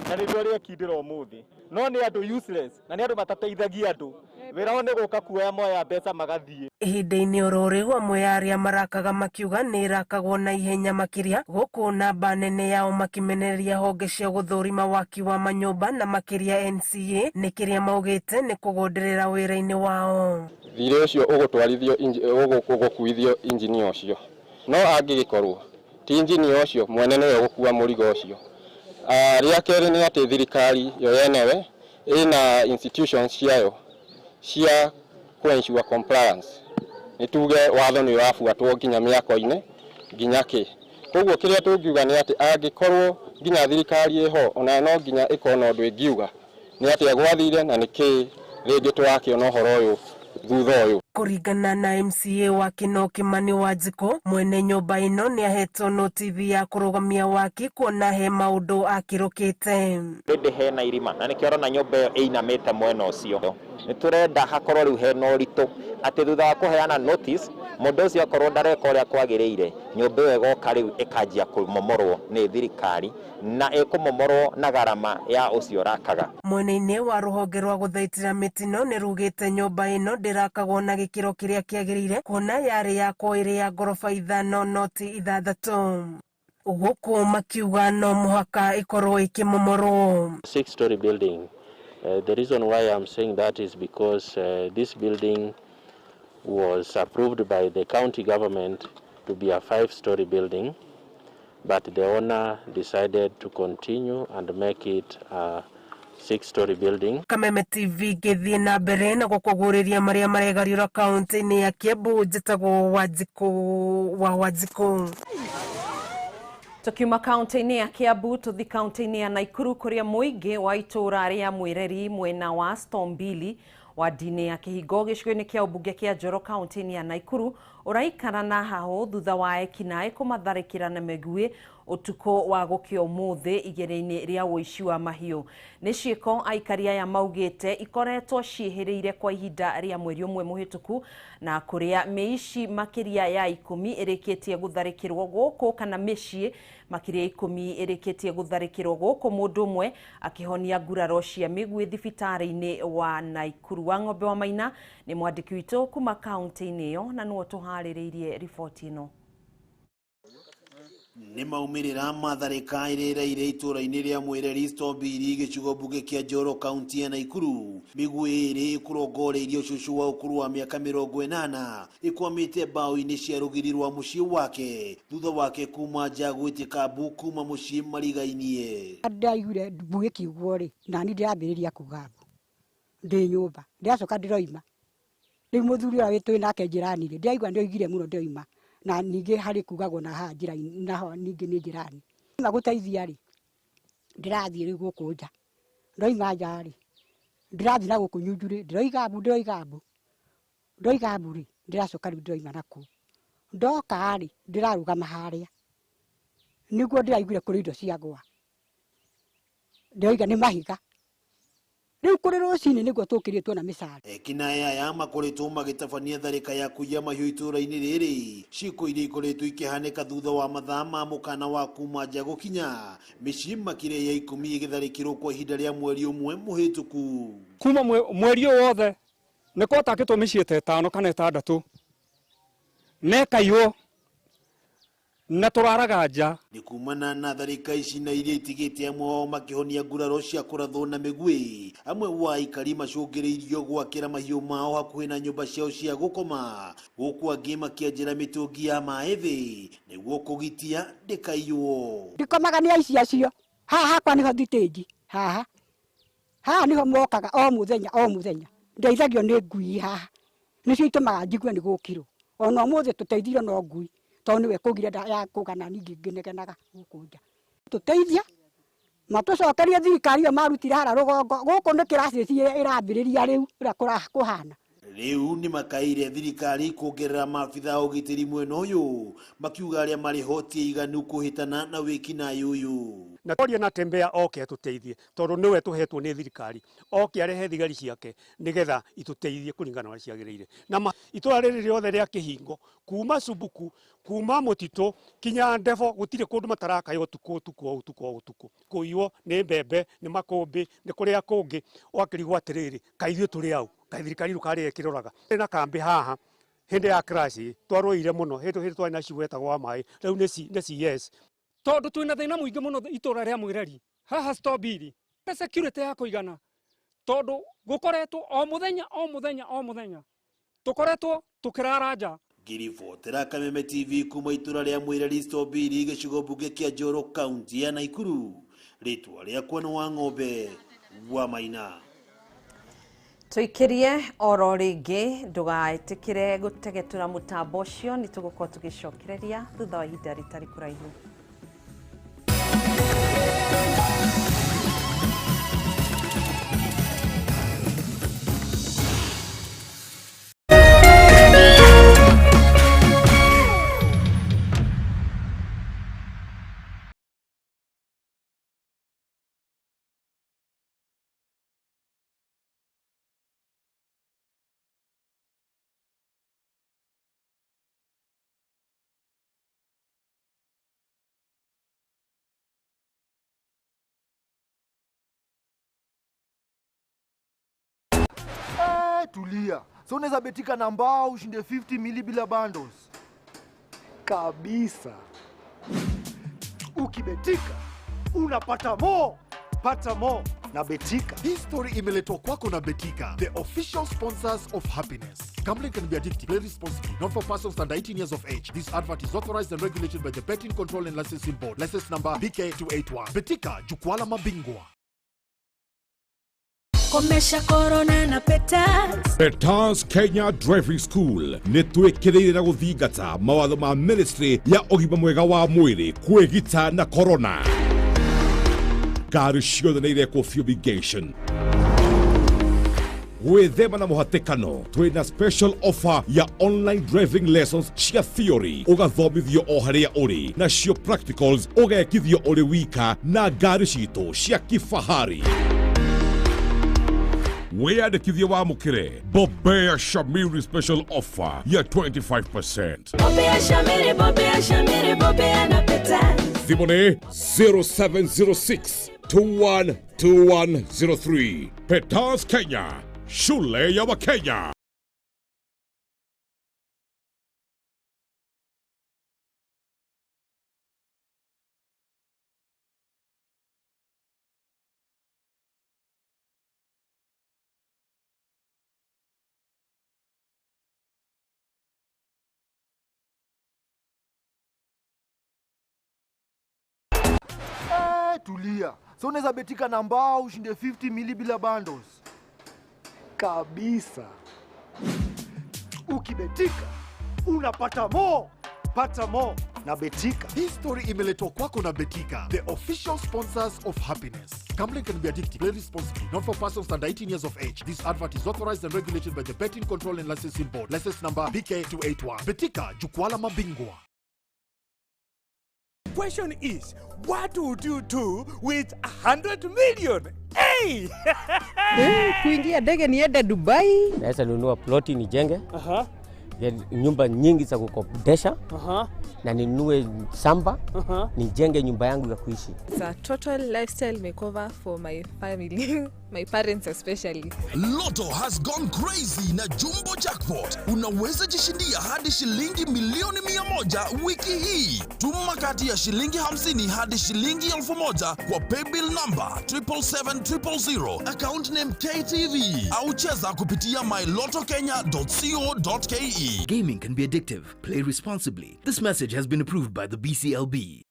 [SPEAKER 4] na nĩrĩo rĩekindĩra ũmũthĩ. No nĩ andũ useless na nĩ andũ matateithagia andũ. Wĩra wao nĩ gũka kuoya moya mbeca magathiĩ.
[SPEAKER 2] Ihinda-inĩ oro rĩu amwe ya arĩa marakaga makiuga nĩ ĩrakagwo na ihenya makĩria, gũkũ namba nene yao makĩmenereria honge cia gũthũrima waki wa manyũmba na makĩria NCA nĩ kĩrĩa maugĩte nĩ kũgonderera wĩra-inĩ wao.
[SPEAKER 5] Thirĩ ũcio ũgũtwarithio ũgũkuithio injinia ũcio, no angĩgĩkorwo ti injinia ũcio mwene nĩwe ũgũkua mũrigo ũcio. Rĩa kerĩ nĩ atĩ thirikari yo yenewe ĩna institutions ciayo cia kũ-ensure compliance. Nĩ tuge watho nĩ ũrabuatwo nginya mĩako-inĩ nginya kĩ. Koguo kĩrĩa tũngiuga nĩ atĩ angĩkorwo nginya thirikari ĩho ona no nginya ĩkorwo na ũndũ ĩngiuga nĩ atĩa gwathire na nĩkĩ rĩngĩ tũrakĩona ũhoro ũyũ thutha ũyũ.
[SPEAKER 2] Kũringana na MCA wa Kinoo Kimani Wanjikũ, mwene nyũmba ĩno nĩ ahetwo notithi ya kũrũgamia waki kuona he maũndũ akĩrũkĩte.
[SPEAKER 7] Rĩndĩ hena irima na nĩkĩo ũrona nyũmba ĩyo ĩinamĩte mwena ũcio. Nĩ tũrenda hakorwo rĩu hena ũritũ atĩ thutha wa kũheana notice mũndũ ũcio akorwo ndareka ũrĩa kwagĩrĩire, nyũmba ĩyo ĩgoka rĩu ĩkanjia kũmomorwo nĩ thirikari na ĩkũmomorwo na garama ya ũcio ũrakaga.
[SPEAKER 2] Mwena-inĩ wa rũhonge rwa gũthaitĩra mĩtino nĩ rugĩte nyũmba ĩno ndĩrakagwo na gĩkĩro kĩrĩa kĩagĩrĩire kuona yarĩ yakwo ĩrĩ ya ngoroba 5 noti 6, gũkũ makiuga no mũhaka ĩkorwo ĩkĩmomorwo.
[SPEAKER 8] 6-story building. The reason why I'm saying that is because this building was approved by the county government to be a 5-story building, but the owner decided to continue and make it a 6-story building.
[SPEAKER 2] Kameme TV gĩthiĩ na mbere na gũkũgũrĩria marĩa maregariũra kaunti-inĩ ya Kiambu. Njĩtagwo Wanjikũ wa Wanjikũ.
[SPEAKER 1] Tukiuma kaunti-inĩ ya Kiambu tuthi kaunti-inĩ ya Naikuru kũrĩa mũingĩ wa itũũra rĩa Mwĩreri mwena wa Stombili wadi-inĩ ya Kĩhingo gĩcigo-inĩ kĩa ũmbunge kĩa Njoro kaunti-inĩ ya Naikuru ũraikara na hahũ thutha wa ekinaĩ kũmatharĩkĩra na mĩguĩ ũtukũ wa gũkĩa ũmũthĩ igĩrĩ-inĩ rĩa ũici wa mahiũ. Nĩ ciĩko aikari aya maugĩte ikoretwo ciĩhĩrĩire kwa ihinda rĩa mweri ũmwe mũhĩtũku, na kũrĩa mĩici makĩria ya 10 ĩrĩkĩtie gũtharĩkĩrwo gũkũ kana mĩciĩ makĩria 10 ĩrĩkĩtie gũtharĩkĩrwo gũkũ, mũndũ ũmwe akĩhonia nguraro cia mĩguĩ thibitarĩ-inĩ wa Naikuru. Wa Ng'ombe wa Maina nĩ mwandĩki witũ kuma kaunti-inĩ ĩyo na nĩwe tũharĩrĩirie riboti ĩno.
[SPEAKER 9] Nĩ maumĩrĩra matharĩka ĩrĩreire itũũra-inĩ rĩa Mwĩreri Stombiri gĩcigo mbunge kĩa Njoro kaunti ya Naikuru. Mĩguĩ ĩrĩ ĩkũrongoreirio cũcũ wa ũkũrũ wa mĩaka 80 ĩkwamĩte mbaũ-inĩ cia rũgiri rwa mũciĩ wake thutha wake kuma nja gwĩtĩka mbu kuma mũciĩ marigainie.
[SPEAKER 10] Ndaiguire mbu ĩkiugwo rĩ, nani ndĩrambĩrĩria kuga mbu ndĩ nyũmba, ndĩracoka ndĩroima Rĩu mũthuri ũrĩa twĩ nake njĩrani rĩ, ndĩraigua nĩoigire mũno ndĩoima na ningĩ harĩ kugagwo na haha njĩra-inĩ naho ningĩ nĩ njĩrani. Ma gũteithia rĩ, ndĩrathiĩ rĩu gũkũ nja, ndoima nja rĩ, ndĩrathiĩ na gũkũ Nyunju rĩ, ndĩroiga mbu ndĩroiga mbu ndoiga mbu rĩ, ndĩracoka rĩu ndĩroima nakũu. Ndoka rĩ, ndĩrarũgama harĩa nĩguo ndĩraiguire kũrĩ indo ciagwa, ndĩroiga nĩ mahiga. Rĩu kũrĩ rũcinĩ nĩguo tũkĩrie tuona mĩcari.
[SPEAKER 9] Ekinaĩ aya makoretwo magĩtabania tharĩka ya kũiya mahiũ itũũra-inĩ rĩrĩ, ciĩko iria ikoretwo ikĩhanĩka thutha wa mathaa ma mũkana wa kuma nja gũkinya mĩciĩ makĩria ya 10 ĩgĩtharĩkĩrwo kwa ihinda rĩa mweri ũmwe mũhĩtũku.
[SPEAKER 11] Kuma mweri ũyũ wothe nĩ kwatakĩtwo mĩciĩ ta 5 kana 6 na ĩkaiywo na tũraraga nja.
[SPEAKER 9] Nĩ kumana na tharĩka ici na iria itigĩte amwe ao makĩhonia nguraro cia kũrathwo na mĩguĩ, amwe wa aikari macũngĩrĩirio gwakĩra mahiũ mao hakuhĩ na nyũmba ciao cia gũkoma, gũkũ angĩ makĩenjera mĩtũngi ya maĩ thĩ nĩguo kũgitia ndĩkaiywo.
[SPEAKER 10] Ndikomaga nĩ aici acio, haha hakwa nĩho thitĩnji, haha haha nĩho mokaga o mũthenya o mũthenya, ndeithagio nĩ ngui haha, nĩcio itũmaga njigue nĩ gũkirwo. Ona ũmũthĩ tũteithirio no ngui tondũ nĩwe kũgire ya kũgana ningĩ ngĩnegenaga gũkũ nja. Tũteithia matũcokerie thirikari ĩyo marutire harĩa rũgongo, gũkũ nĩ kĩraci ĩrambĩrĩria rĩu ũrĩa kũhana.
[SPEAKER 9] Rĩu nĩ makaire thirikari kuongerera maabitha a ũgitĩri mwena ũyũ, makiuga arĩa marĩ hoti iganu kũhĩtana na wĩkinaĩ ũyũ.
[SPEAKER 11] Na toria na tembea oke atũteithie tondũ nĩwe tũhetwo nĩ thirikari, oke arehe thigari ciake nĩgetha itũteithie kũringana na ũrĩa ciagĩrĩire. Na itũra rĩrĩ rĩothe rĩa Kĩhingo kuma Cumbuku kuma Mũtitũ kinya Ndevo gũtirĩ kũndũ matarakaya ũtukũ ũtukũ o ũtukũ o ũtukũ, kũiywo nĩ mbembe nĩ makũmbĩ nĩ kũrĩa kũngĩ, ũgakĩrigwo atĩrĩrĩ, kaĩ ithuĩ tũrĩ au, kaĩ thirikari rĩu karĩ ĩkĩroraga. Na kambĩ haha hĩndĩ ya crash twarũire mũno, hĩndĩ twarĩ na cibũ wetagwo wa maĩ, rĩu nĩ CS. Tondũ twĩna thĩna mũingĩ mũno itũra rĩa Mwĩreri haha Stobiri, security ya kũigana, tondũ gũkoretwo o mũthenya o mũthenya o mũthenya tũkoretwo tũkĩrara nja.
[SPEAKER 9] Ngĩribotera Kameme TV kuma itũra rĩa Mwĩreri Stobiri, gĩcigo mbunge kĩa Njoro, kaunti ya Naikuru, rĩtwa rĩakwa nĩ wa Ng'ombe wa Maina.
[SPEAKER 1] Tũikĩrie oro rĩngĩ, ndũgaĩtĩkĩre gũtegetũra mũtambo ũcio, nĩ tũgũkorwo tũgĩcokereria thutha wa ihinda rĩtarĩ kũraihu.
[SPEAKER 22] Tulia. So unaweza betika na mbao ushinde 50 mili bila bundles.
[SPEAKER 6] Kabisa. Ukibetika unapata more. Pata more na Betika.
[SPEAKER 23] Hii story imeletwa kwako na Betika, the official sponsors of happiness. Gambling can be addictive. Play responsibly. Not for persons under 18 years of age. This advert is authorized and regulated by the Betting Control and Licensing Board. License number BK281. Betika, jukwaa la mabingwa.
[SPEAKER 12] Komesha corona na Petals.
[SPEAKER 28] Petals Kenya Driving School nĩ twĩkĩrĩire na gũthingata mawatho ma ministry ya ũgima mwega wa mwĩrĩ kwĩgita na corona. Ngari ciothe nĩ irekwo fumigation. Gwĩthema na mũhatĩkano, twĩna special offer ya online driving lessons cia theory ũgathomithio o harĩa ũrĩ, nacio practicals ũgekithio ũrĩ wika na ngari citũ cia kifahari. Wĩyandĩkithie wamũkĩre Bobea Shamiri special offer ya 25%.
[SPEAKER 12] Bobea Shamiri, Bobea Shamiri, Bobea na Petals.
[SPEAKER 28] Thimũ nĩ 0706 212103. Petals Kenya, shule ya Wakenya.
[SPEAKER 22] Tulia. So unaweza betika na mbao ushinde 50 mili bila bundles.
[SPEAKER 6] Kabisa. Ukibetika unapata more. Pata more na Betika.
[SPEAKER 23] Hii story imeletwa kwako na Betika, the official sponsors of happiness. Gambling can be addictive. Play responsibly. Not for persons under 18 years of age. This advert is authorized and regulated by the Betting Control and Licensing Board. License number BK 281. Betika, jukwaa la mabingwa.
[SPEAKER 13] Question is, what would you do with 100 million? Hey!
[SPEAKER 14] Kuingia ndege niende Dubai.
[SPEAKER 15] Naweza nunua ploti nijenge. Nyumba nyingi za kukodesha. Na ninunue shamba, nijenge nyumba yangu ya kuishi.
[SPEAKER 16] It's a total lifestyle makeover for my family, my parents especially.
[SPEAKER 17] Lotto has gone crazy na Jumbo Jackpot. Unaweza jishindia hadi shilingi milioni 100 wiki hii. Tuma kati ya shilingi 50 hadi shilingi 1000 kwa paybill number 777 000, account name KTV, au cheza kupitia mylotokenya.co.ke.
[SPEAKER 30] Gaming can be addictive. Play responsibly. This message has been approved by the BCLB.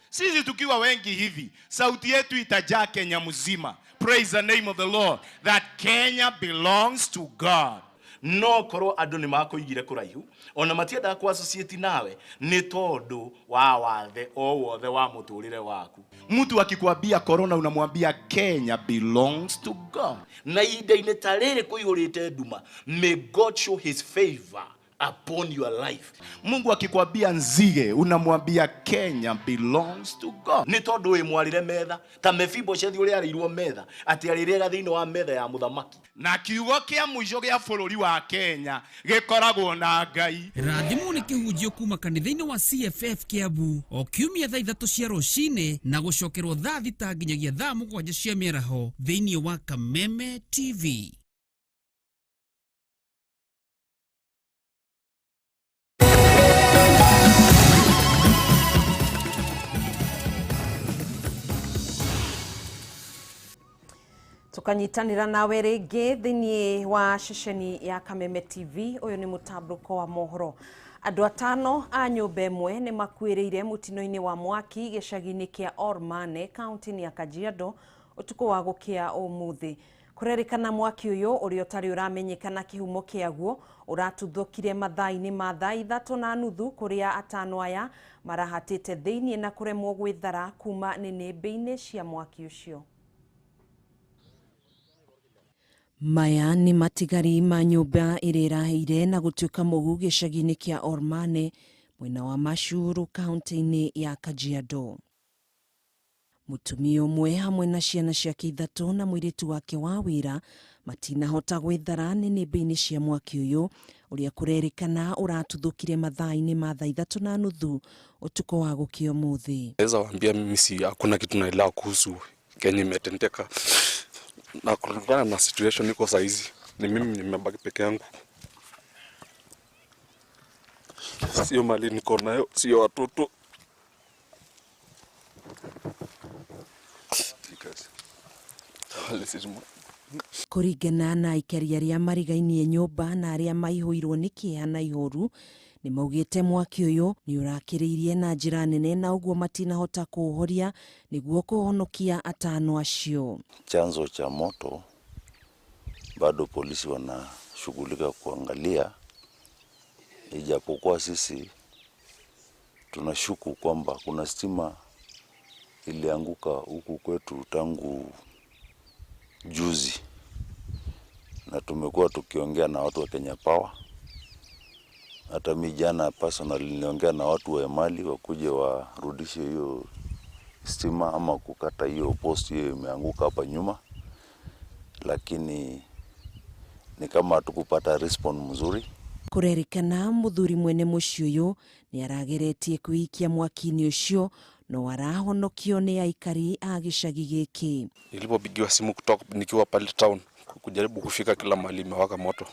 [SPEAKER 18] Sisi tukiwa wengi hivi, sauti yetu itajaa Kenya mzima. Praise the name of the Lord that Kenya belongs to God. No korwo andu ni makuigire kuraihu ona matiendaga ku associate nawe ni tondu wa wathe o wothe wa muturire waku. Mtu akikwambia corona unamwambia Kenya belongs to God. Na ihinda-inĩ ta rĩrĩ kũihũrĩte nduma, may God show his favor upon your life. Mungu akikwambia nzige unamwambia Kenya belongs to God. Ni tondu wi mwarire metha ta Mefiboshethi uria arĩirwo metha ati arĩrĩaga thĩinĩ wa metha ya mũthamaki. Na kiugo kĩa mũico gĩa bũrũri wa Kenya gĩkoragwo na Ngai.
[SPEAKER 19] Rathimwo nĩ kĩhunjio kuma kanitha-inĩ wa CFF Kiambu o kiumia thaa 3 cia rũcinĩ na gũcokerwo thaa 6 nginyagia thaa 7 cia mĩaraho thĩinĩ wa Kameme TV.
[SPEAKER 1] Tukanyitanĩra nawe rĩngĩ thĩinĩ wa ceceni ya Kameme TV. Ũyũ nĩ mũtambũrũko wa mohoro. Andũ atano a nyũmba ĩmwe nĩ makuĩrĩire mũtino-inĩ wa mwaki gĩcagi-inĩ kĩa Ormane kaunti-inĩ ya Kajiado ũtukũ wa gũkĩa ũmũthĩ. Kũrerĩkana mwaki ũyũ ũrĩa ũtarĩ ũramenyekana kĩhumo kĩaguo ũratuthũkire mathaa-inĩ ma thaa 3:30 kũrĩa atano aya marahatĩte thĩinĩ na kũremwo gwĩthara kuma nĩnĩmbĩ-inĩ cia mwaki ũcio. Maya nĩ matigari ma nyũmba ĩrĩa ĩraheire na gũtuĩka mũhu gĩcagi-inĩ kĩa Ormane mwena wa Mashuru kaunti-inĩ ya Kajiado. Mũtumia ũmwe hamwe na ciana ciake 3 na mũirĩtu wake wa wĩra matinahota gwĩthara nĩnĩmbĩ-inĩ cia mwaki ũyũ ũrĩa kũrerĩkana ũratuthũkire mathaa-inĩ ma thaa 3:30 ũtukũ wa gũkĩa ũmũthĩ.
[SPEAKER 20] Naweza waambia mimi si hakuna kitu naelewa kuhusu Kenya imetendeka. Na kulingana na situation iko saa hizi ni mimi nimebaki peke yangu, sio mali niko nayo, sio watoto.
[SPEAKER 1] Kũringana na aikari arĩa marigainie nyũmba na arĩa maihũirwo nĩ kĩeha na ihoru nĩ maugĩte mwaki ũyũ nĩ ũrakĩrĩirie na njĩra nene na ũguo matinahota kũũhoria nĩguo kũhonokia atano acio.
[SPEAKER 22] Chanzo cha moto bado polisi wanashughulika kuangalia, ijapokuwa sisi tunashuku kwamba kuna stima ilianguka huku kwetu tangu juzi, na tumekuwa tukiongea na watu wa Kenya Power. Hata mimi jana personally niliongea na watu wa Emali wakuje warudishe hiyo stima ama kukata hiyo post hiyo imeanguka hapa nyuma, lakini ni kama hatukupata response mzuri.
[SPEAKER 1] Kũrerĩkana mũthuri mwene mũciĩ ũyũ nĩ arageretie kwĩikia mwaki-inĩ ũcio no arahonokio nĩ aikari a gĩcagi gĩkĩ.
[SPEAKER 20] Nilipopigiwa simu kutoka nikiwa pale town kujaribu kufika kila mahali imewaka moto.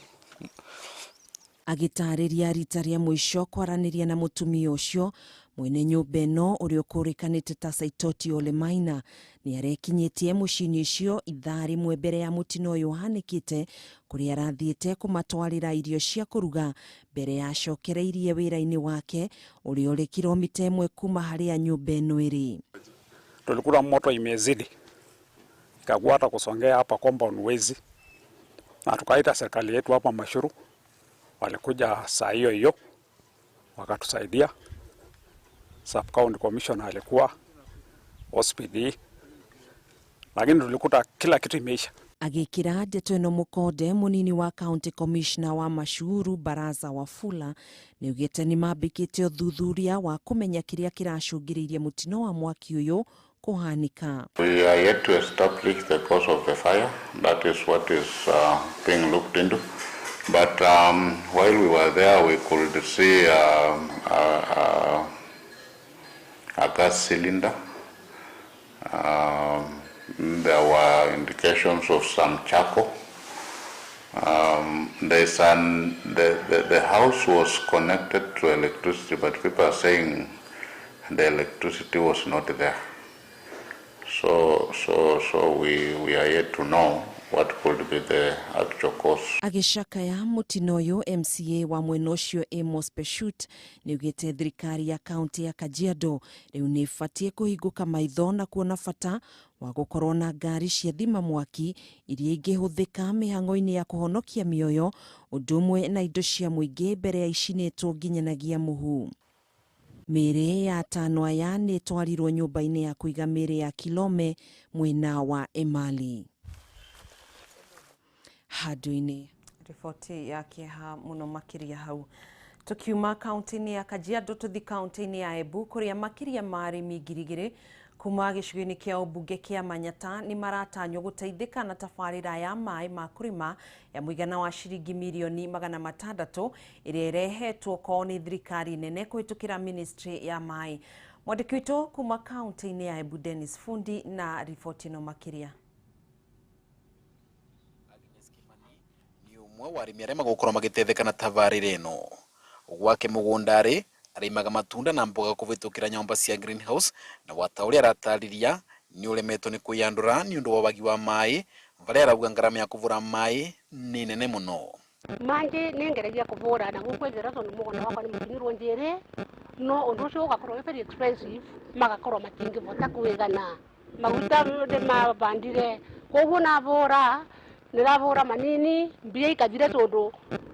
[SPEAKER 1] Agĩtarĩria rita rĩa mũico kwaranĩria na mũtumia ũcio mwene nyũmba ĩno ũrĩa ũkũrĩkanĩte ta Saitoti Ole Maina nĩ arekinyĩtie mũciĩ-inĩ ũcio ithaa rĩmwe mbere ya mũtino ũyũ ũhanĩkĩte kũrĩa arathiĩte kũmatwarĩra irio cia kũruga mbere ya acokereirie wĩra-inĩ wake ũrĩa ũrĩ kilomita 1 kuma harĩa nyũmba ĩno ĩrĩ.
[SPEAKER 23] Tulikuta moto imezidi,
[SPEAKER 3] Ikakuwa hata kusongea hapa compound wezi, na tukaita serikali yetu hapa Mashuru, walikuja saa hiyo hiyo wakatusaidia. Sub county commissioner alikuwa OCPD, lakini tulikuta kila kitu imeisha.
[SPEAKER 1] Agĩkĩra ndeto ĩno mũkonde mũnini wa county commissioner wa Mashuru Baraza Wafula nĩaugĩte nĩmambĩkĩte ũthuthuria wa kũmenya kĩrĩa kĩracũngĩrĩirie mũtino wa mwaki ũyũ kũhanika.
[SPEAKER 4] We are yet to establish the cause of the fire. That is what is being looked into. But while we were there, we could see a gas cylinder. There were indications of some charcoal. The house was connected to electricity, but people are saying the electricity was not there. So we are yet to know what could be the actual cause.
[SPEAKER 1] Agĩcakaya mũtino ũyũ, MCA wa mwena ũcio Amos Peshut nĩaugĩte thirikari ya kaunti ya Kajiado rĩu nĩ ĩbatiĩ kũhingũka maitho na kuona bata wa gũkorwo na ngari cia thima mwaki iria ingĩhũthĩka mĩhang'o-inĩ ya kũhonokia mĩoyo ũndũ ũmwe na indo cia mũingĩ mbere ya icinĩtwo nginyanagia mũhu. Mĩĩrĩ ya atano aya nĩ ĩtwarirwo nyũmba-inĩ ya kũiga mĩĩrĩ ya Kilome mwena wa Emali. Handũ-inĩ riboti ya kĩeha mũno makĩria hau. Tukiuma kaunti-inĩ ya Kajiado tũthi kaunti-inĩ ya Embu kũrĩa makĩria ma arĩmi 2,000 kuma gĩcigo-inĩ kĩa ũmbunge kĩa Manyata nĩ maratanywo gũteithĩka na tabarĩra ya maĩ ma kũrĩma ya mũigana wa ciringi mirioni 600 ĩrĩa ĩrehetwo kwao nĩ thirikari nene kũhĩtũkĩra ministry ya maĩ. Mwandĩki witũ kuma kaunti-inĩ ya Embu Dennis Fundi na riboti ĩno makĩria.
[SPEAKER 5] Ũmwe wa arĩmi arĩa magũkorwo magĩteithĩka na tabarĩra ĩno gwake mũgũnda-rĩ arĩmaga matunda na mboga kũvĩtũkĩra nyũmba cia greenhouse na wata ũrĩa aratarĩria nĩ ũremetwo nĩ kwĩyandũra nĩ ũndũ wa wagi wa maĩ varĩa arauga ngarama ya kũvũra maĩ nĩ nene mũno.
[SPEAKER 7] Mangĩ nĩ ngeragia kũvũra na gũkwĩthĩra tondũ mũgũnda wakwa nĩ mũkinyirwo njĩrĩ no ũndũ ũcio ũgakorwo wĩ very expensive magakorwo matingĩvota kwĩgana maguta ndĩmabandire koguo navũra nĩravũra manini mbia ikathire tondũ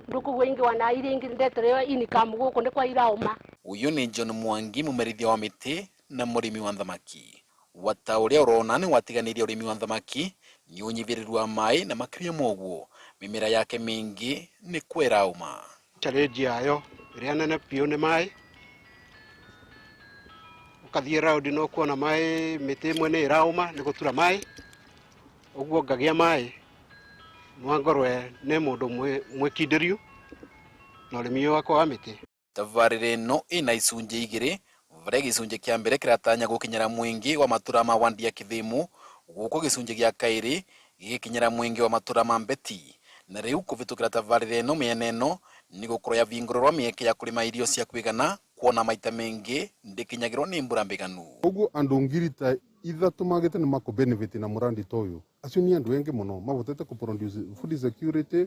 [SPEAKER 7] ndũkũgua ingĩ wana iria ingĩ ndetereo income gũkũ nĩ kwa irauma.
[SPEAKER 5] Uyu ni John Mwangi mumerithia wa mĩtĩ na mũrĩmi wa thamaki. Wata ũrĩa ũrona nĩ watiganĩirie ũrĩmi wa thamaki nĩ ũnyivĩrĩru wa maĩ na makĩria moguo mĩmera yake mĩingĩ nĩ kwĩrauma.
[SPEAKER 21] Challenge yayo ĩrĩa nene biũ nĩ maĩ, ũkathiĩ raundi no kuona maĩ mĩtĩ ĩmwe nĩ ĩrauma nĩ gũtura maĩ ũguo ngagĩa maĩ nwangorwe nĩ mũndũ mwĩkindĩriu na ũrĩmi wakwa wa mĩtĩ.
[SPEAKER 5] Tabarĩra ĩno ĩna icunjĩ igĩrĩ varĩa gĩcunjĩ kĩa mbere kĩratanya gũkinyĩra mũingĩ wa matũra ma Wandia Kĩthĩmu gũkũ gĩcunjĩ gĩa kaĩrĩ gĩgĩkinyĩra mũingĩ wa matũra ma Mbeti na rĩu kũvĩtũkĩra tabarĩra ĩno mĩena ĩno nĩ gũkorwo yavingũrĩrwo mĩeke ya kũrĩma irio cia kwĩgana kuona maita maingĩ ndĩkinyagĩrwo nĩ mbura mbĩganu.
[SPEAKER 24] Ũguo andũ 3,000 magĩte nĩ makũ benefit na mũrandi ta ũyũ acio nĩ andũ aingĩ mũno mavotete kũ produce food security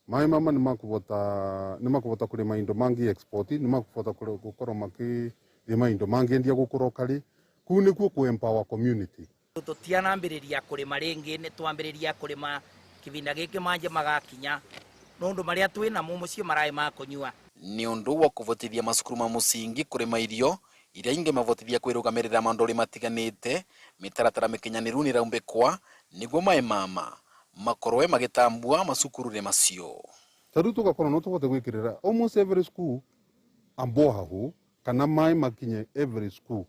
[SPEAKER 24] maĩ mama nĩ makũvota kũrĩma indo mangi export nĩ makũvota gũkorwo makĩrĩma indo mangĩendia gũkũroka kũu nĩkuo kũ empower community.
[SPEAKER 25] Tũtianambĩrĩria kũrĩma rĩngĩ nĩ twambĩrĩria kũrĩma kĩbinda gĩkĩ manje magakinya nũndũ marĩa twĩ namo mũciĩ maraĩ ma kũnyua.
[SPEAKER 5] Nĩ ũndũ wa kũvotithia macukuru ma mũcingi kũrĩma irio iria ingĩ mavotithia kwĩrũgamĩrĩra maũndũ ũrĩa matiganĩte mĩtaratara mĩkinyanĩru nĩraumbĩkwa nĩguo maĩ mama makorwe magĩtambua macukuru-inĩ macio.
[SPEAKER 24] Ta rĩu tũgakorwo no tũvote gwĩkĩrĩra almost every school ambohahu kana maĩ makinye every school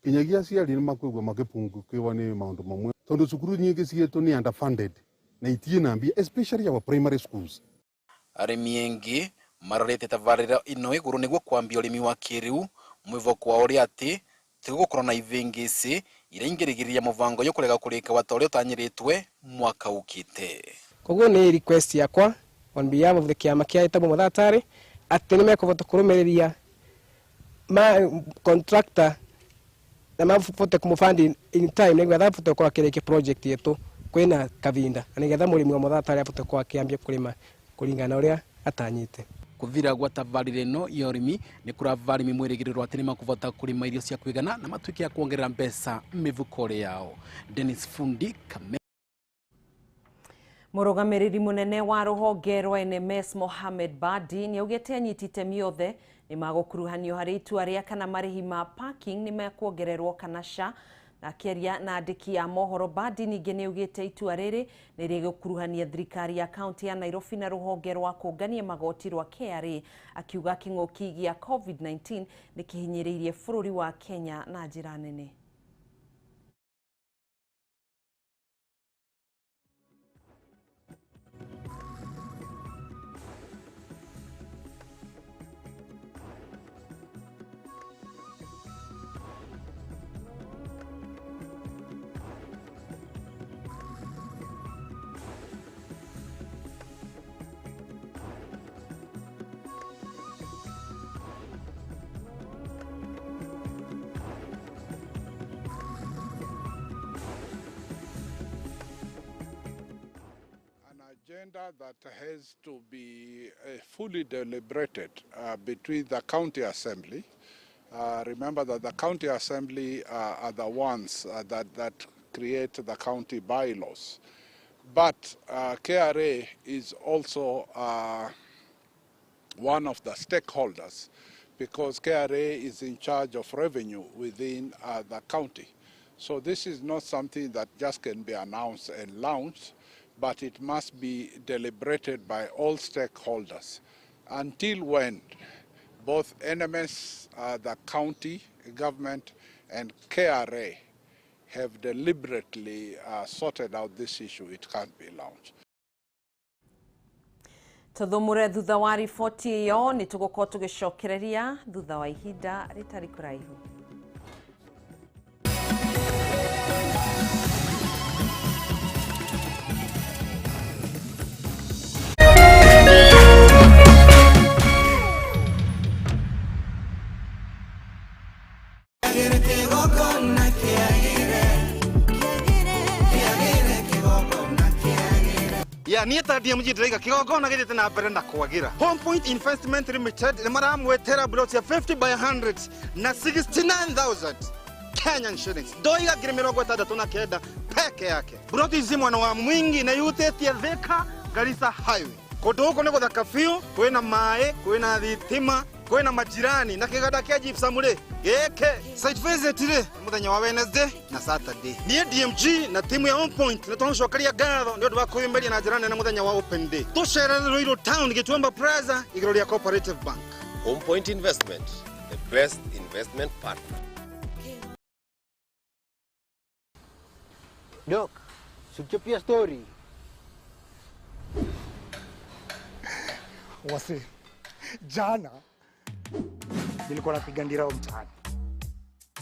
[SPEAKER 24] kinyagia aciari nĩ makwĩgua makĩpungũkĩwa nĩ maũndũ mamwe tondũ cukuru nyingĩ cietũ nĩ underfunded na itirĩ na mbia especially our primary schools.
[SPEAKER 5] Arĩmi aingĩ marorete tabarĩra ĩno igũrũ nĩguo kwambia ũrĩmi wa kĩrĩu mwĩvoko wa ũrĩa atĩ tigũgũkorwo na ivĩngĩcĩ iria ingĩrigĩrĩria mũbango ũyũ kũrega kũrĩka wata ũrĩa ũtanyĩrĩtwe mwaka ũkĩte.
[SPEAKER 26] Koguo nĩ request yakwa on behalf of the kĩama kĩa ĩtagwo Mũthatari atĩ nĩ mekũvota kũrũmĩrĩria ma contractor na mavote kũmũfund in time nĩgetha avote gũkorwo akĩrĩkia project yetu kwĩna kavinda na nĩgetha mũrĩmi wa Mũthatari avote gũkorwo akĩambia kũrĩma kũringana na ũrĩa atanyĩte.
[SPEAKER 5] Kuthira gwa tabarĩra ĩno ya ũrĩmi nĩ kũrava arĩmi mwĩrĩgĩrĩrwo atĩ nĩmakũvota kũrĩma irio cia kwĩgana na matuĩke a kuongerera mbeca mĩvuko-inĩ yao. Dennis Fundi, Kameme.
[SPEAKER 1] Mũrũgamĩrĩri mũnene wa rũhonge rwa NMS Mohamed Badi nĩaugĩte anyiti itemi othe nĩmagũkuruhanio harĩ itua rĩa kana marĩhi ma parking nĩmekuongererwo kana ca. Na akĩaria na andĩki a mohoro, Badi ningĩ nĩaugĩte itua rĩrĩ nĩrĩgũkuruhania thirikari ya kaunti ya Nairobi na rũhonge rwa kũngania magoti rwa KRA, akiuga kĩng'ũki gĩa COVID-19 nĩkĩhinyĩrĩirie bũrũri wa Kenya na njĩra nene.
[SPEAKER 4] Agenda that has to be fully deliberated between the county assembly. Remember that the county assembly are the ones that create the county bylaws. But KRA is also one of the stakeholders, because KRA is in charge of revenue within the county. So this is not something that just can be announced and launched, but it must be deliberated by all stakeholders. Until when both NMS, the county government, and KRA have deliberately sorted out this issue, it can't be launched.
[SPEAKER 1] Tuthumure thutha wa riboti iyo ni tugukorwo tugicokereria thutha wa ihinda ritari kuraihu.
[SPEAKER 2] Ya niĩ ta DMG ndĩraiga kĩgongona gĩthiĩte na mbere na kwagira. Home Point Investment Limited nĩ maramwetera plot ya 50 by 100 na 69,000 Kenyan shillings. Ndoiga 69,000 peke yake. Plot ici mwena wa Mwingi na yutĩtie Thika Garissa Highway. Kũndũ gũkũ nĩ gũthaka biũ, kwĩna maĩ, kwĩna thitima, kwĩna majirani na kĩganda kĩa gypsum rĩ gĩkĩ. Site visit rĩ mũthenya wa Wednesday na Saturday. Niĩ DMG na timu ya Home Point nĩ tũracokeria ngatho nĩ ũndũ wa kwĩyumĩria na njĩra nene mũthenya wa Open Day. Tũcerere Ruiru Town, Gĩtuamba Plaza, igũrũ rĩa Cooperative Bank.
[SPEAKER 6] Home Point Investment, the best investment partner.
[SPEAKER 8] Doc, sichopia story.
[SPEAKER 9] Wase, jana nilikuwa napiga ndirao mtaani.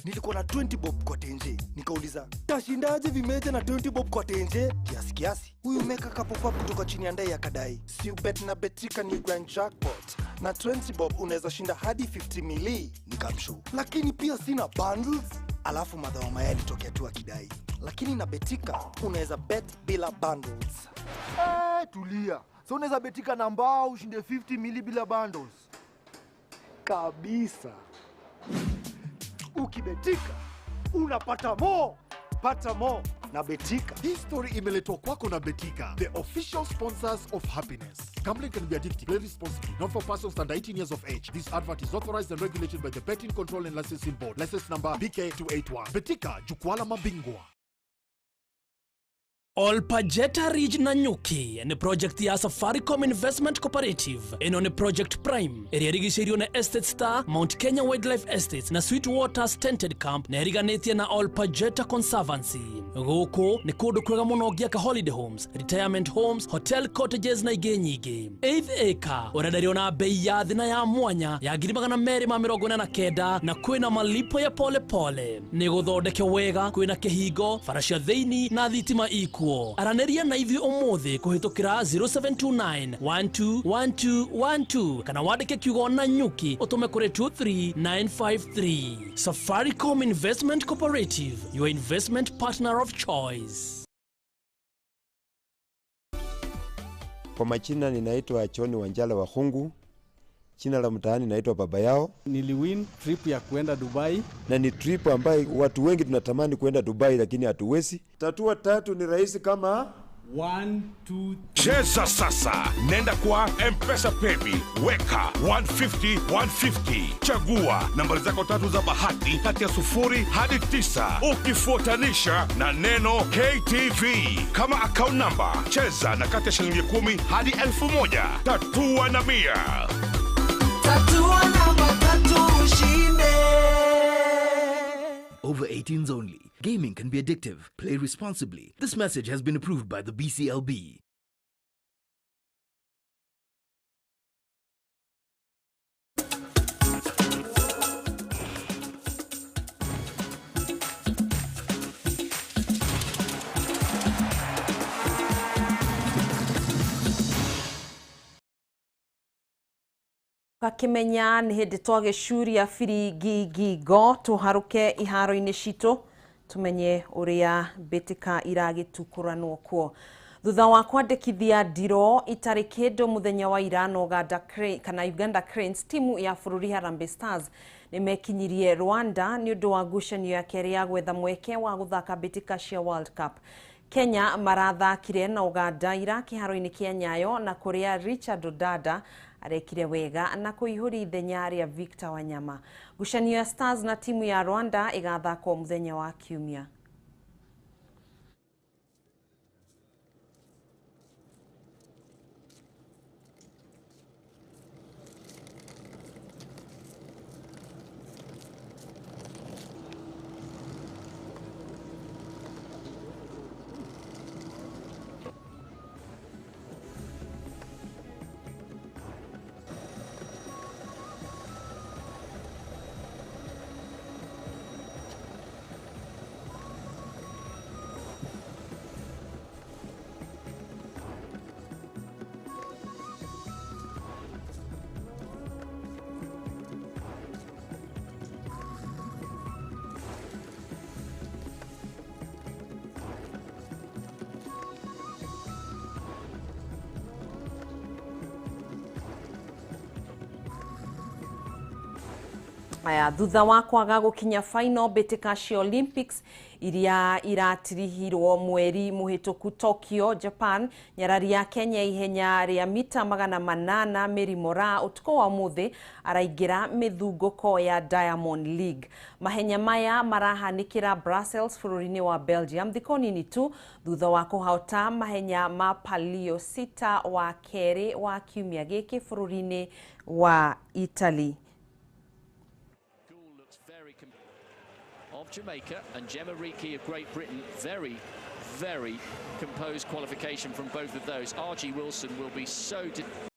[SPEAKER 9] Nilikuwa na 20 bob kwa tenje. Nikauliza, tashindaje vimeja na 20 bob kwa tenje? Kiasi kiasi. Huyu meka kapopa kutoka chini ya ndai akadai, si ubet na Betika ni grand jackpot. Na 20 bob unaweza shinda hadi 50 mili. Nikamshow. Lakini pia sina bundles. Alafu madhao mayai alitokea tu akidai, lakini na Betika unaweza bet bila bundles.
[SPEAKER 10] Tulia. So unaweza betika na mbao ushinde 50 mili bila bundles.
[SPEAKER 9] Kabisa. Ukibetika unapata mo. Pata mo na Betika.
[SPEAKER 23] Hii story imeletwa kwako na Betika, the official sponsors of happiness. Gambling can be addictive. Play responsibly. Not for persons under 18 years of age. This advert is authorized and regulated by the Betting Control and Licensing Board. License number BK281. Betika, jukwaa la mabingwa.
[SPEAKER 11] Olpajeta Ridge Nanyuki ni project ya Safaricom Investment Cooperative. Ino ni Project Prime ĩrĩa ĩrigicĩirio na Estate Star, Mount Kenya Wildlife Estates na Sweetwaters Tented Camp na ĩriganĩtie na Olpajeta Conservancy. Gũkũ nĩ kũndũ kwega mũno ũngĩaka holiday homes, retirement homes, hotel cottages na ingĩ nyingĩ. 8th acre ũrenderio na bei ya thĩ na ya mwanya ya 249 na kwĩna malipo ya pole pole. Nĩ gũthondeke wega, kwĩna kĩhingo, bara cia thĩinĩ na thitima ikuo. Aranĩria na ithuĩ ũmũthĩ kũhĩtũkĩra 0729 121212 kana wandĩke kiugo Nanyuki ũtũme kũrĩ 23953. Safaricom Investment Cooperative, your investment partner of choice.
[SPEAKER 12] Kwa majina ninaitwa John Wanjala Wahungu. Jina la mtaani naitwa Baba Yao.
[SPEAKER 27] Niliwin trip ya kuenda Dubai.
[SPEAKER 12] Na ni trip ambayo watu wengi tunatamani kuenda Dubai lakini hatuwezi. Tatua tatu ni rahisi kama
[SPEAKER 27] 1, 2, 3.
[SPEAKER 13] Cheza sasa, nenda kwa M-Pesa Paybill, weka 150 150, chagua nambari zako tatu za bahati kati ya 0 hadi 9, ukifuatanisha na neno KTV kama account number. Cheza na kati ya shilingi 10 hadi 1000. Tatua na 100.
[SPEAKER 14] Tatua namba tatu ushinde.
[SPEAKER 15] Over 18s only. Gaming can be addictive. Play responsibly. This message has been approved by the BCLB.
[SPEAKER 1] Gakĩmenya nĩ hĩndĩ twagĩcuria biringi ngingo tũharũke iharo-inĩ citũ tumenye ũrĩa mbĩtĩka iragĩtukũranwo kuo. Thutha wa kwandĩkithia ndiro itarĩ kĩndũ mũthenya wa ira na Uganda kana Uganda Cranes, timu ya bũrũri Harambee Stars nĩmekinyirie Rwanda nĩ ũndũ wa ngucanio ya kerĩ ya gwetha mweke wa gũthaka mbĩtĩka cia World Cup. Kenya marathakire na Uganda ira kĩharo-inĩ kĩa Nyayo na kũrĩa Richard Odada arekire wega na kũihũria ithenya rĩa Victor Wanyama. Ngucanio ya Stars na timu ya Rwanda ĩgathakwo mũthenya wa Kiumia. Aya, thutha wa kwaga gũkinya final mbĩtĩka cia Olympics iria iratirihirwo mweri mũhĩtũku Tokyo, Japan, nyarari ya Kenya ihenya rĩa mita 800 Mary Moraa ũtukũ wa ũmũthĩ araingĩra mĩthungũko ya Diamond League. Mahenya maya marahanĩkĩra Brussels bũrũri-inĩ wa Belgium thikũ nini tu thutha wa kũhota mahenya ma Palio sita wa kerĩ wa kiumia gĩkĩ bũrũri-inĩ wa Italy.
[SPEAKER 16] Of Jamaica and Gemma Reekie of Great Britain. Very, very composed qualification from both of those. RG Wilson will be so...